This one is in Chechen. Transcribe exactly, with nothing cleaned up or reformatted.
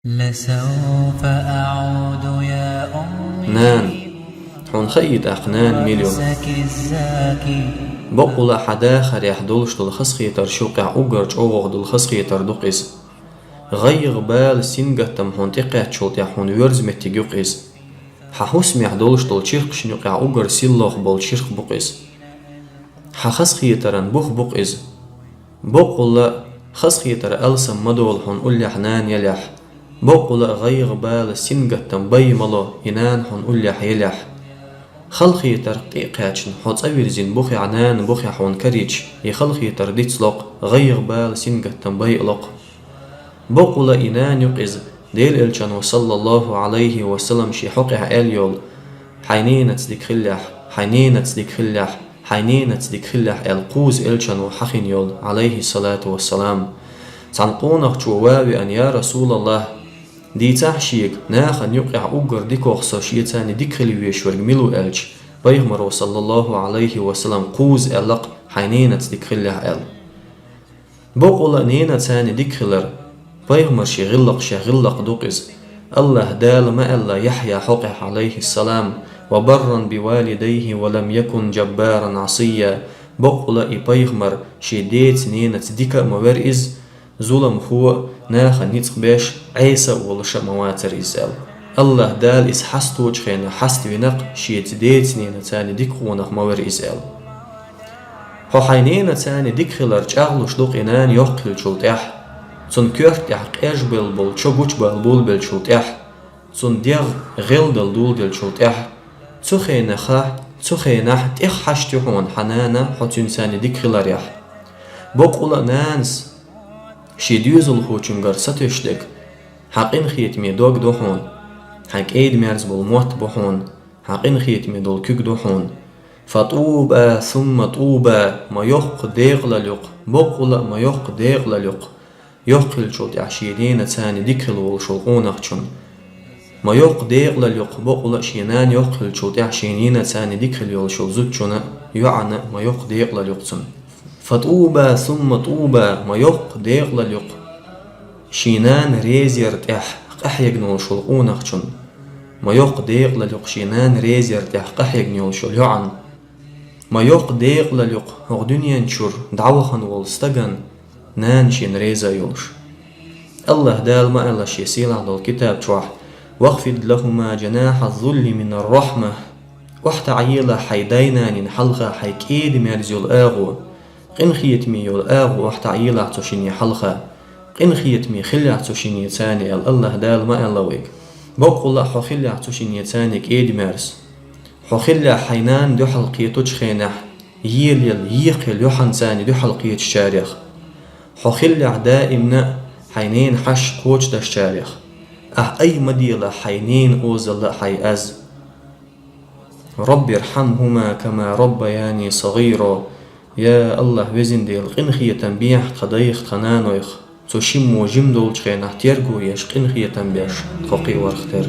لسوف أعود يا أمي. Нана, хьуна хаий тӀаккха нана мила ю? Боккъала а хьан дахарехь долуш долу хазахетарш юкъехь уггар чӀогӀа долу хазахетар ду-кх иза. ГӀайгӀа, бала, сингаттам хьуна тӀекхаьччул тӀаьхьа хьуна воьрзу меттиг ю-кх иза. Хьан хӀусамехь долуш долу чиркхашна юкъехь уггар сийлахь болу чиркх бу-кх иза. Хьан хазахетаран бух бу-кх иза. Боккъала а хазахетар алсам ма долу хьуна уллехь нана елехь. Боккъала а гӀайгӀа, бала, сингаттам бай ма ло и нана хьуна уллехь елехь. Халахетарх тӀе а кхаьчна, хьо цӀа вирзина бухехь, нана бухехь хьуна карийча, и халахетар дицло-кх, гӀайгӀа, бала, сингаттам бай а ло-кх. Боккъала а и нана ю-кх иза, Делан Элчано, саллаллаху Ӏалайхи ва саллам, шен хьокъехь аьлла йолу: «Хьайн ненаца дика хилалахь, хьайн ненаца дика хилалахь, хьайн ненаца дика хилалахь», — аьлла, кхузза Элчано хьахийна йолу, Ӏалайхи салату ва салам. Цхьана къонахчо ван а веана: «Я Расулаллах, дийцахь шега, нахана юкъехь уггар дикох со шеца дика хила везаш верг мила ву?» — аьлча, Пайхамаро, саллаллаху Ӏалайхи ва саллам, кхузза аьлла-кх: «Хьайн ненаца дика хилалахь», — аьлла. Боккъала а ненаца дика хилар, Пайхамаран гӀиллакхех гӀиллакх ду-кх иза. АллахӀа Дала ма аьлла Яхьъя хьокъехь, Ӏалайхиссалам: «Ва барран би валидайхи ва лам якун джаббаран Ӏасийя». Боккъала а и пайхамар шен деца-ненаца дика а ма вара иза, зуламхо а, нахана ницкъ беш, Ӏеса а волуш а ма вацара иза аьлла. АллахӀа Дала иза хьасточу хенахь хьаставина-кх, шеца деца-ненаца дика къонах ма вара иза аьлла. Хьо хьайн ненаца дика хилар чӀагӀлуш ду-кх и нана йоккха хиллачул тӀаьхьа, цуьнан коьрта тӀехь къежбелла болу чо гучубала болабеллачул тӀаьхьа, цуьнан дегӀ гӀелдала доладеллачул тӀаьхьа. Цу хенахь, цу хенахь тӀех хьашт ю хьуна хьан нана хьо цуьнца дика хиларехь. Боккъала а нанас шен доьзалхочуьнгара сатуьйсуш дерг: хьан къинхетаме дог ду хьуна, хьайн кӀеда-мерза болу мотт бу хьуна, хьан къинхетаме долу куьг ду хьуна. Фа тӀуба сумма тӀуба, ма йоккха декъалалла ю-кх, боккъала а ма йоккха декъалалла ю-кх, йоккха хиллачул тӀаьхьа шен ненаца дика хила волуш волу къонахчунна. Ма йоккха декъалалла ю-кх, боккъала а шен нана йоккха хиллачул тӀаьхьа шен ненаца дика хила йолуш волу зудчунна, йоӀана ма йоккха декъалалла ю-кх цунна. Фа тӀуба сумма тӀуба, ма йоккха декъалалла ю-кх шен нана реза яран тӀехь къахьегна волуш волу къонахчунна. Ма йоккха декъалалла ю-кх шен нана реза яран тӀехь къахьегна йолуш йолу йоӀанна. Ма йоккха декъалалла ю-кх хӀокху дуьнен чуьра дӀавахана волу стагана, нана шена реза йолуш. АллахӀа Дала ма аьлла шен сийлахь долу китаб чохь: «Вахфид лахума джанахьа ззулли мина ррахьма». ОхьатаӀийла хьайн дай-нанин хьалха хьайн кӀеда-мерза йолу агӀо, къинхетаме йолу агӀо охьатаӀийла цу шинна хьалха. Къинхетаме хилалахь цу шинца аьлла, АллахӀа Дала ма аьлла вайга. Боккъала а хьо хилалахь цу шинца кӀеда-мерза. Хьо хилалахь хьайн нана дуьхьал кхетачу хенахь, елаелла, екхаелла юьхьанца дуьхьал кхетачарех. Хьо хилалахь даимна а хьайн ненан хьашт кхочушдашчарех. Ахь ай ма делахь хьайн ненан озалла а, хьайн аз. «Рабби рхьамхума кама раббаяни сагӀира». Я АллахӀ, Везан Дела, къинхетам бехьа тхан дайх, тхан нанойх, цу шиммо жима долчу хенахь терго еш къинхетам беш тхо кхиорах тера.